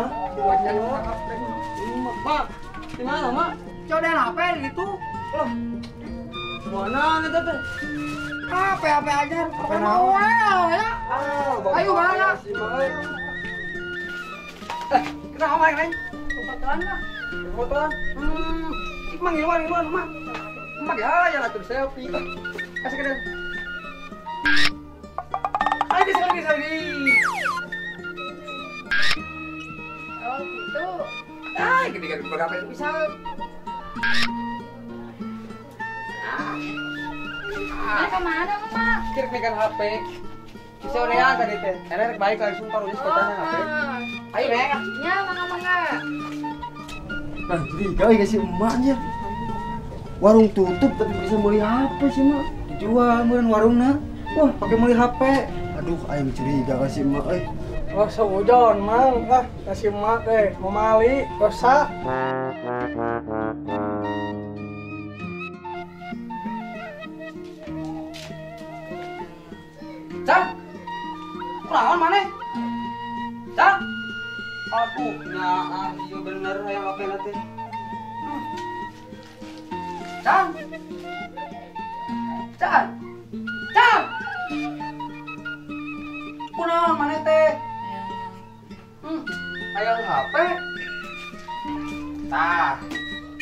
Hah? Mak, di mana, Mak? Codain HP gitu. Loh. Mana itu teh? HP HP aja. Apa mau ya? Ayo mana? Kenapa main lain? Fotoan lah. Fotoan. Ik mang ngiluan, Mak. Mak ya, ya lah selfie. Kasih ke. Ayo di sini. Oh gitu. Ah, gini kan berapa itu bisa. Ini kemana, Mak? Kira megang HP. Bisa udah tadi teh. Enak baik langsung taruh di kotanya HP. Ayo, Neng. Ya, mangga-mangga. Nah, curiga ya si emaknya. Warung tutup tapi bisa beli HP sih, Mak. Dijual meureun warungna. Wah, pakai beli HP. Aduh, aing curiga ka si emak euy. Wah, seujon, Mang. Ah, kasih emak teh, mau mali, dosa. Cang. Kunaon maneh? Cang. Aduh, nyaah ieu bener hayang HP na teh. Cang. Cang. Cang. Kunaon maneh teh? Hayang HP. Tah,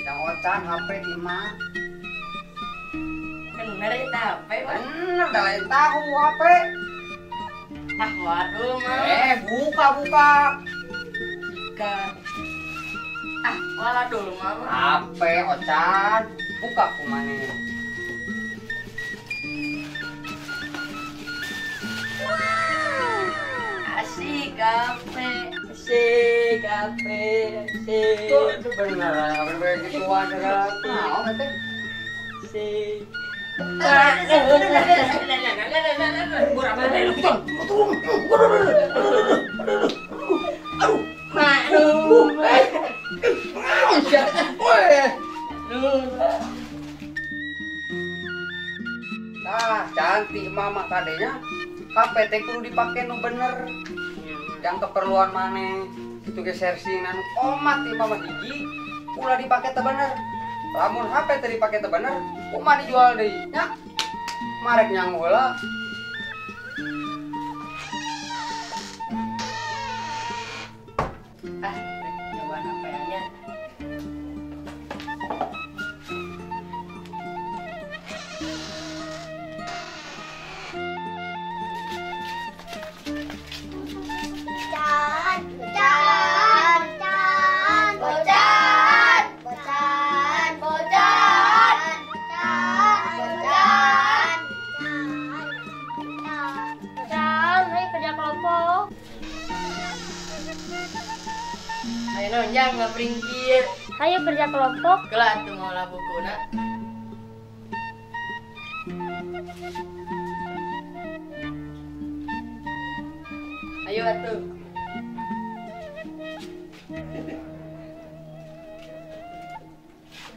yang ocan HP di mah. Bener itu HP, Mas. Bener, dah lain tahu HP. Ah, waduh, Mas. Buka. Buka. Ah, waduh, Mas. HP ocan, buka kumane. Asik HP, asik HP, asik. Tuh, bener, bener gituan segala. Naon teh? Asik. Nah, cantik mama kadenya. HP teh kudu dipake nu bener. Yang keperluan maneh. Itu ge sersingan omat ti mama hiji ulah dipake teu bener. Lamun HP teh dipake teu bener, kumaha dijual deui nya? Marek nyang heula. Ah, nyobaan HP nya. Can, can, can, bocan, bocan, bocan, bocan, bocan, ayo kerja kelompok. Ayo nonjang nggak peringkir. Ayo kerja kelompok. Kelah tuh mau lah bukuna. Ayo atuh.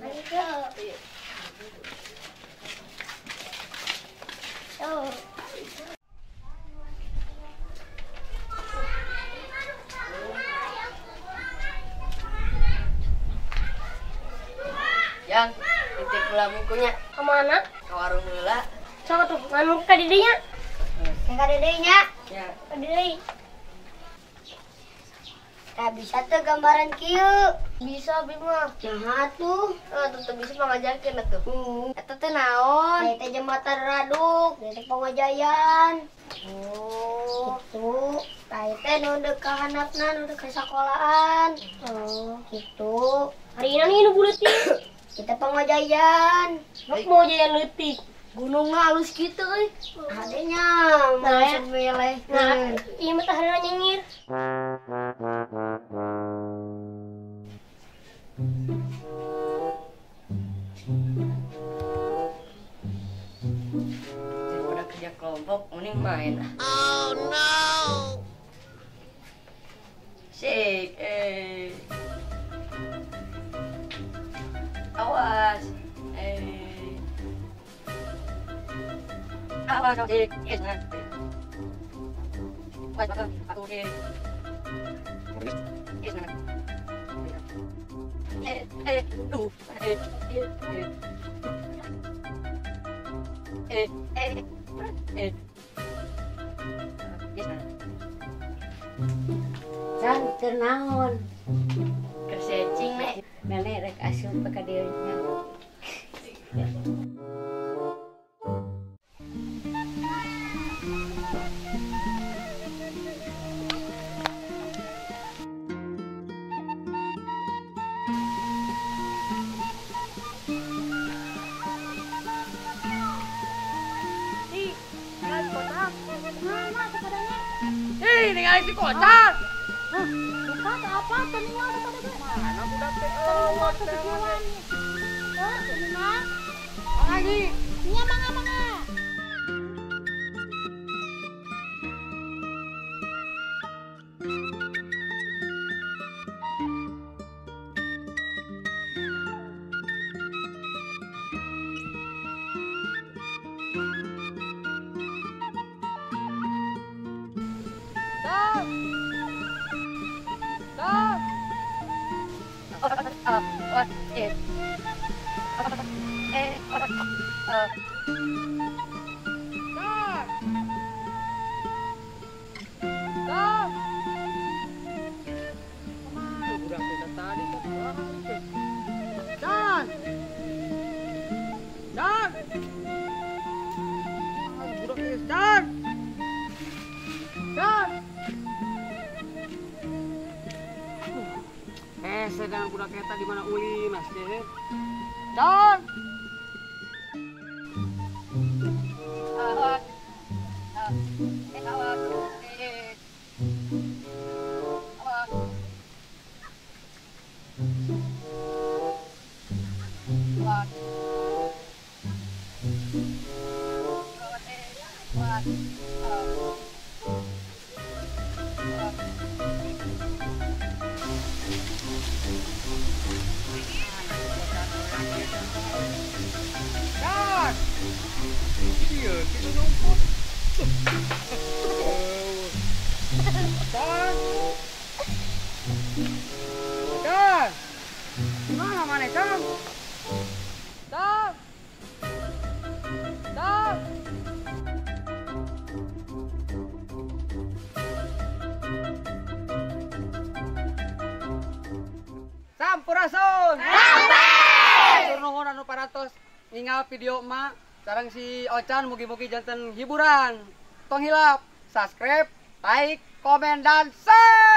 Ayo. Oh. Yang titip pula bukunya. Kemana? Ke warung heula. Sok tuh, nganu ka didinya. Ka didinya. Ya. Ka didinya. Tak bisa tuh gambaran kieu. Bisa Bima. Nah tuh. Oh, tuh bisa pangajarkeun atuh. Eta teh naon? Eta jembatan Raduk, eta Pangajayan. Oh, gitu. Tah teh nu deuk ka handapna, nu deuk ka sakolaan. Oh, gitu. Hari ini nu leutik. Kita Pangajayan. Nuk mau jajan leutik. Gunungna alus kitu euy. Adenya mau milih. Nah, ieu mah tah harina nyengir. Udah kerja kelompok, mending main. Oh no. Sik, Awas. Awas, sik. E E E Can keur naon? Keur secing nek. Nenek rek asup ka dieu nya. Hei, ningali si Kocar. Hah, buka apa teu ninggal tadi teh? Mana budak teh? Tujuan. Heuh, ini mah. Lagi. Nya mangga mangga. Sedang budak eta di mana ulin mas teh. Dan Sampurasun. Sampai. Nuhun anu parantos ningal video emak sareng si Ocan, mugi-mugi janten hiburan. Tong hilap subscribe, like, komen dan share.